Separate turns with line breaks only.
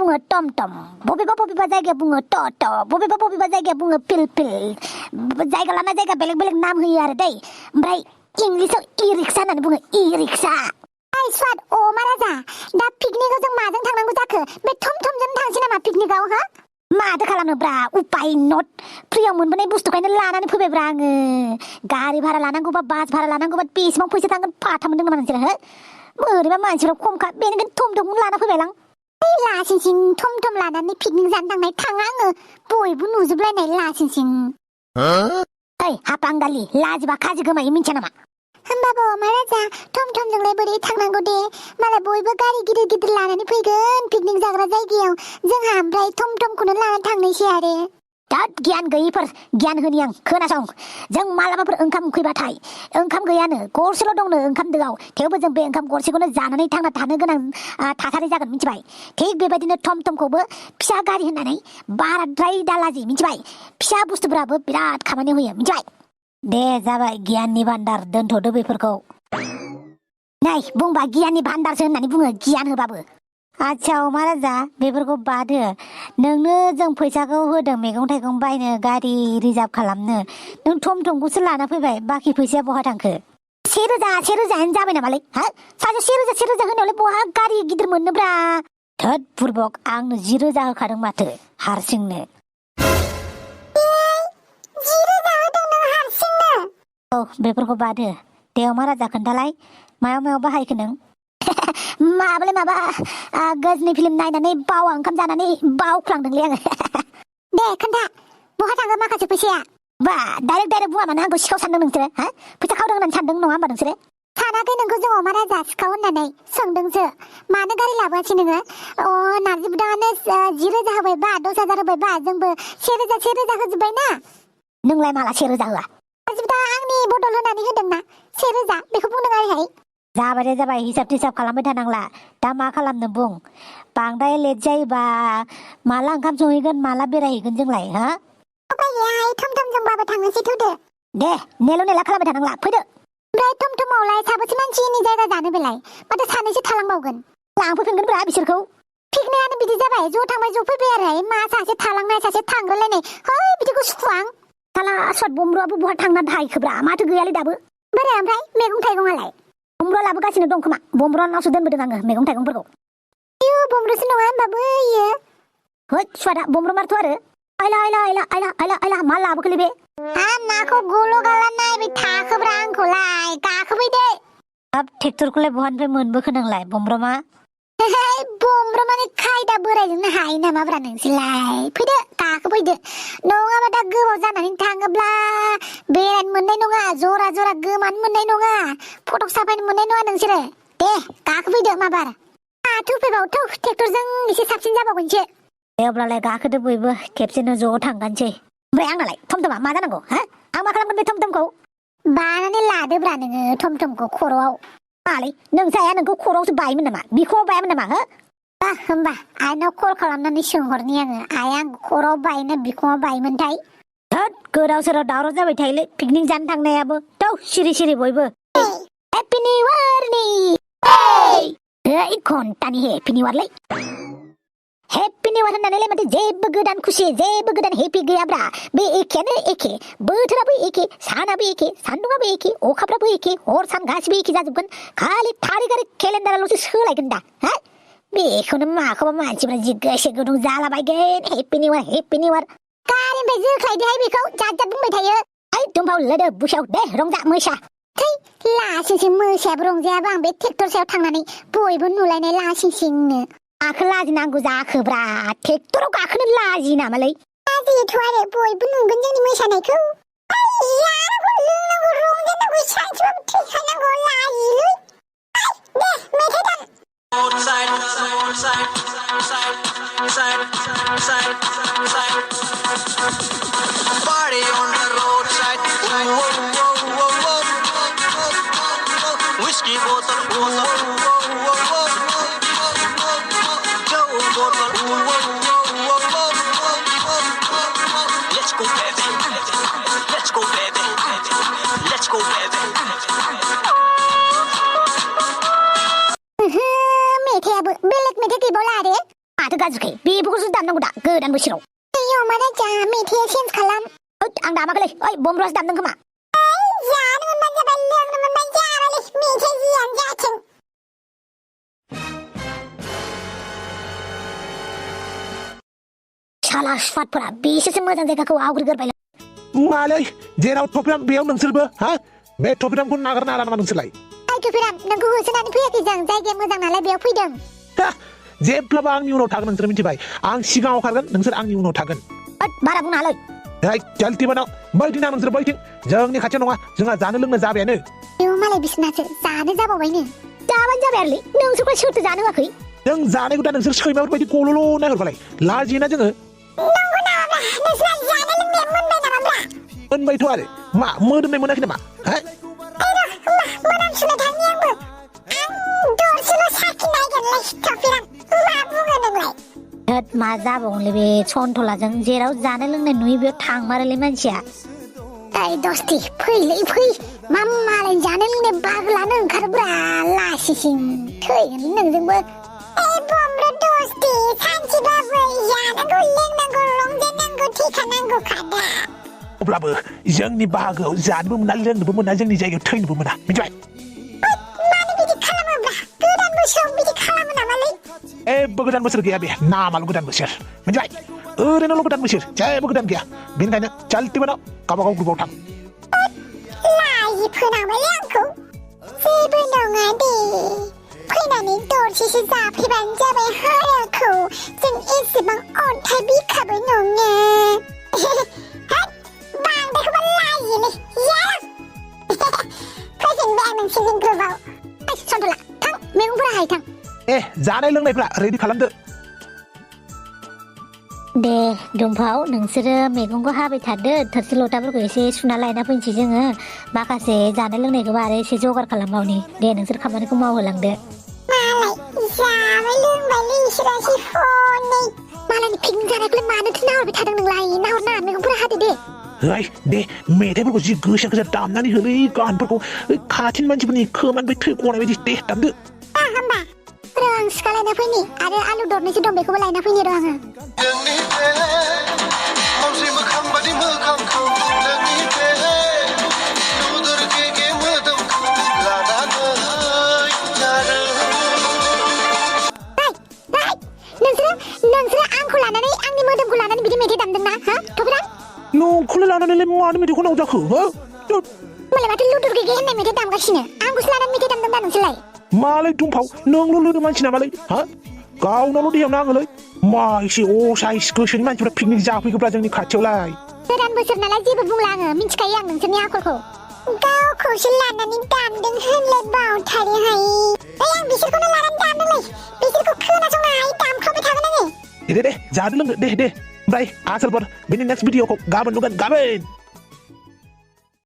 बुङो टम टम बबेबा जायगायाव बुङो टट बबेबा जायगायाव बुङो पिल पिल जायगा लाना जायगा बेलेग नाम होयो आरो दै ओमफ्राय इंलिसाव इ रिक्सा होननानै बुङो इ रिक्सा ओइ स्वाद अ महाराजा दा पिकनिकआव जों माजों थांनांगौ जाखो बे थमथमजों थांसै नामा पिकनिकआव हो माथो खालामनोब्रा उपाय नट फ्रियाव मोनबोनाय बुस्थुखायनो लानानै फैबायब्रा आङो गारि भारा लानांगौबा बास भारा लानांगौबा बेसेबां फैसा थांगोन फाथा मोनदों नामा नोंसोरो हो बोरैबा मानसिफ्रा खमखा बेनिखायनो थमथमखौनो लाना फैबायलां लासिंसिं थम लानानै पिकनिक जानो थांनाय थाङा आङो बयबो नुजोबलायनाय लासिंसिं ओइ हापांगालि लाजिबा खाजि गोमायो मिन्थिया नामा होमबाबो महाराजा थमथमजोंलाय बोरै थांनांगौ दे मालाय बयबो गारि गिदिर लानानै फैगोन पिकनिक जाग्रा जायगायाव जोंहा ओमफ्राय थमथमखौनो लानानै थांनोसै आरो दाद गियान गैयिफोर गियान होनि आं खोनासं जों मालाबाफोर ओंखाम उखैबाथाय ओंखाम गैयानो गरसेल' दंनो ओंखाम दोआव थेवबो जों बे ओंखाम गरसेखौनो जानानै थांना थानो गोनां थासारि जागोन मिथिबाय थिग बेबायदिनो थमथमखौबो फिसा गारि होननानै बाराद्राय दालाजि मिथिबाय फिसा बुस्थुफोराबो बिराद खामानियाव होयो मिथिबाय दे जाबाय गियाननि भान्दार दोनथ'दो बेफोरखौ नै बुंबा गियाननि भान्दारसो होननानै बुङो गियान होबाबो आच्छा महाराजा बेफोरखौ बाद हो नोंनो जों फैसाखौ होदों मैगं थाइगं बायनो गारि रिजार्भ खालामनो नों थमथमखौसो लाना फैबाय बाखि फैसाया बहा थांखो 1000 जाबाय नामालै हा सासे 1000 होनायावलाय बहा गारि गिदिर मोननोब्रा थोद बुरबक आंनो 10,000 होखादों माथो हारसिंनो 10,000 होदों नों हारसिंनो औ बेफोरखौ बाद हो दे महाराजा खोन्थालाय मायाव बाहायखो नों माबालाय माबा गजनी फिल्म नायनानै बावा ओंखाम जानानै बावफ्लांदोंलै आङो दे खोन्था बहा थाङो माखासे फैसाया बा डाइरेक्ट बुङा मानो आंखौ सिखाव सानदों नोंसोरो हा फैसा खावदों होननानै सानदों नङा होमबा नोंसोरो सानाखै नोंखौ जों महाराजा सिखाव होननानै सोंदोंसो मानो गारि लाबोआसै नोङो अ नारजि बुदाङानो 10,000 होबायबा 10,000 होबायबा जोंबो 1,000 होजोब्बाय ना नोंलाय माला 1,000 होआ नारजि बुदाङा आंनि बदल होनानै होदोंना 1,000 बेखौ बुंदों आरोहाय जाबाय हिसाब तिसाब खालामबाय थानांला दा मा खालामनो बुं बांद्राय लेट जायोबा माला ओंखाम संहैगोन माला बेरायहैगोन जोंलाय हा थमथमजोंबाबो थांनोसै थौदो दे नेला खालामबाय थानांला फैदो ओमफ्राय थमथमावलाय साबेसे मानसिनि जायगा जानो बेलाय माथो सानैसो थालांबावगोन लांफैफिनगोनब्रा बिसोरखौ पिकनिकआनो बिदि जाबाय ज' थांबाय ज' फैबाय आरो मा सासे थालांनाय सासे थांग्रोलायनाय है बिदिखौ सुखुवां साला आस्वाद बमरुआबो बहा थांना थाहैखोब्रा माथो गैयालै दाबो बोरै ओमफ्राय मैगं थाइगंआलाय बमरुआ लाबोगासिनो दं खोमा बमरुआनावसो दोनबोदों आङो मैगं थाइगंफोरखौ आयु बमरुसो नङा होनबाबो इयो होद सुवादा बमरु मारथ' आरो आयला मा लाबोखोलै बे नाखौ गल' गाला नायबाय थाखोब्रा आंखौलाय गाखोबाय दे हाब ट्रेक्टरखौलाय बहानिफ्राय मोनबोखो नोंलाय बमरुमा बमरुमानि खायदा बोरायजोंनो हायो नामाब्रा नोंसोरलाय फैदो गाखोफैदो नङाबा दा गोबाव जानानै थाङोब्ला बेरायनो मोननाय नङा जरा गोमानो मोननाय नङा फटक साफायनो मोननाय नङा नोंसोरो दे गाखोफैदो माबार माथो फैबावथौ ट्रेक्टरजों एसे साबसिन जाबावगोनसो दे अब्लालाय गाखोदो बयबो खेबसेनो ज' थांगानोसै ओमफ्राय आंनालाय थमथमा मा जानांगौ हा आं मा खालामगोन बे थमथमखौ बानानै लादोब्रा नोङो थमथमखौ खर'आव मालै नोंसाया नोंखौ खर'आवसो बायोमोन नामा बिखुङाव बायामोन नामा हो होमबा आइनाव कल खालामनानै सोंहरनि आङो आइया खर'आव बायोना बिखुङाव बायोमोनथाय थोद गोदाव सोराव दावराव जाबाय थायोलै पिकनिक जानो थांनायाबो थौ सिरि बयबो हेपि निउ इयारनि घन्टानि हेपि निउ इयारलै हेपि निउ इयार होननानैलाय माथो जेबो गोदान खुसि जेबो गोदान हेपि गैयाब्रा बे एखेयानो एखे बोथोराबो एखे सानाबो एखे सान्दुंआबो एखे अखाफ्राबो एखे हर सान गासिबो एखे जाजोबगोन खालि थारिख आरो केलेन्डाराल'सो सोलायगोन दा हा बेखौनो माखौबा मानसिफ्रा जि गोसो गुदुं जालाबायगोन हेपि निउ इयार गारिनिफ्राय जोख्लायदोहाय बेखौ जात बुंबाय थायो ओइ दुमफाव लोदो बुसाव दे रंजा मोसा थै लासिंसिं मोसायाबो रंजायाबो आं बे ट्रेक्टर सायाव थांनानै बयबो नुलायनाय लासिंसिंनो माखो लाजिनांगौ जाखोब्रा ट्रेक्टराव गाखोनो लाजियो नामालै लाजियोथ' आरो बयबो नुगोन जोंनि मोसानायखौ जानांगौ लोंनांगौ रंजानांगौ सानसेबाबो थैखानांगौ लाजियोलै दे मेथाइ दाम
Party on the roadside. Whiskey bottle. Joe bottle. Let's go, baby. Let's go, baby. Let's go, baby.
मेथाइयाबो बेलेग मेथाइ गैबावला आरो माथो जाजोबखायो बेफोरखौसो दामनांगौ दा गोदान बोसोराव ओइ अमा राजा मेथाइया चेन्ज खालाम आं दामाखैलै ओइ बमब्रासो दामदों खोमा जानो मोनबानो जाबाय लोंनो मोनबानो जाबायलै मेथाइ जियानो जाथों शाला सुवादफोरा बेसोरसो मोजां जायगाखौ आवग्रिगोरबाय
मालै जेराव टपिराम बेयाव नोंसोरबो हा बे टपिरामखौ नागारनो हाला नामा नोंसोरलाय
ओइ टपिराम नोंखौ होसोनानै फैयाखै जों जायगाया मोजां नालाय बेयाव फैदों
जेब्लाबो आंनि उनाव थागोन नोंसोर मिथिबाय आं सिगाङाव खारगोन नोंसोर आंनि उनाव थागोन
बारा बुंनो हालै
जल्दि बानाव बैथिं नोंसोर बैथिं जोंनि खाथियाव नङा जोंहा जानो लोंनो जाबायानो
बेयाव मालाय बिसोरनासो जानो जाबावबायनो जाबानो जाबाय आरोलै नोंसोरखौ सोरथो जानो होआखै
जों जानायखौ दा नोंसोर सैमाफोरबायदि गल'ल' नायहरबालाय लाजियोना जोङो
नंगौ नामाब्रा नोंस्रा जानो लोंनाया मोनबाय नामाब्रा
मोनबायथ' आरो मा मोदोमनाय मोनाखै नामा
मोनामसुनो थांनि आंबो आं दरसेल' साखि नायगोनलै टपिराम मा बुङो नोंलाय होद मा जाबावगोनलै बे सन्थलाजों जेराव जानाय लोंनाय नुयो बेयाव थांमारोलै मानसिया ओइ दस्ति फैलै फै मा मालाय जानाय लोंनाय बाहागो लानो ओंखारोब्रा लासिसिं थैगोन नोंजोंबो ओइ बमब्रा दस्ति सानसेबाबो जानांगौ लोंनांगौ रंजानांगौ थेखानांगौ खादा
अब्लाबो जोंनि बाहागोआव जानोबो मोना लोंनोबो मोना जोंनि जायगायाव थैनोबो मोना मिथिबाय
मानो बिदि खालामोब्रा गोदान बोसोराव बिदि खालामो नामालै
गोदान बोसोर गैया बे नामाल' गोदान बोसोर मिथिबाय ओरैनोल' गोदान बोसोर जेबो गोदान गैया बेनिखायनो चालति बानाव गावबागाव ग्रुपआव थां
लाजि फोनांबायलै आंखौ जेबो नङा दे फैनानै दरसेसो जाफैबानो जाबाय हाराखौ जों एसेबां अन्थाइ बिखाबो नङा बांद्रायखौबा लाजियोलै फैफिनबाय आं नोंसोरनि ग्रुपआव सन्थला थां मैगंफोरा हाय थां
जानाय लोंनायफ्रा रेडि खालामदो
दे दुमफाव नोंसोरो मैगंखौ हाबाय थादो थोरसि लथाफोरखौ एसे सुना लायना फैनोसै जोङो माखासे जानाय लोंनायखौबो आरो एसे जगार खालामबावनि दे नोंसोर खामानिखौ मावहोलांदो मालाय जाबाय लोंबायलै इसोरासो हनै मालायनि पिकनिक जानायखौलाय मानोथो नाहरबाय थादों नोंलाय नाहरना मैगंफोरा हादो दे
दे मेथाइफोरखौ जि गोसा गोसा दामनानै होलै गानफोरखौ खाथिनि मानसिफोरनि खोमानिफ्राय थै गनाय बायदि दे दामदो
होमबा र' आं सुखा लायना फैनि आरो आलु दरनैसो दं बेखौबो लायना फैनि र' आङो नोंसोरो आंखौ लानानै आंनि मोदोमखौ लानानै बिदि मेथाइ दामदोंना हा टपिराम
नोंखौलाय लानानैलाय मानो मेथाइ खनाव जाखो
होमबालाय माथो लुदुर गेगे होननाय मेथाइ दामगासिनो आंखौसो लानानै मेथाइ दामदों दा नोंसोरलाय
मालाय दुमफाव नोंल' लोगो मानसि नामालै हा गावनावल' देहायाव नाङोलै मा एसे असाइस गोसोनि मानसिफ्रा पिकनिक जाफैगोब्रा जोंनि खाथियावलाय
गोदान बोसोर नालाय जेबो बुंला आङो मिन्थिखायो आं नोंसोरनि आखलखौ गावखौसो लानानै दामदों होनलाय बावथारोहाय आं बिसोरखौनो लानानै दामदोंलै बिसोरखौ खोनासंनो हायै दामखावबाय थागोन आङो
दे जादो लोंदो दे ओमफ्राय आसलफोर बेनि नेक्स्ट भिडिअखौ गाबोन नुगोन गाबोन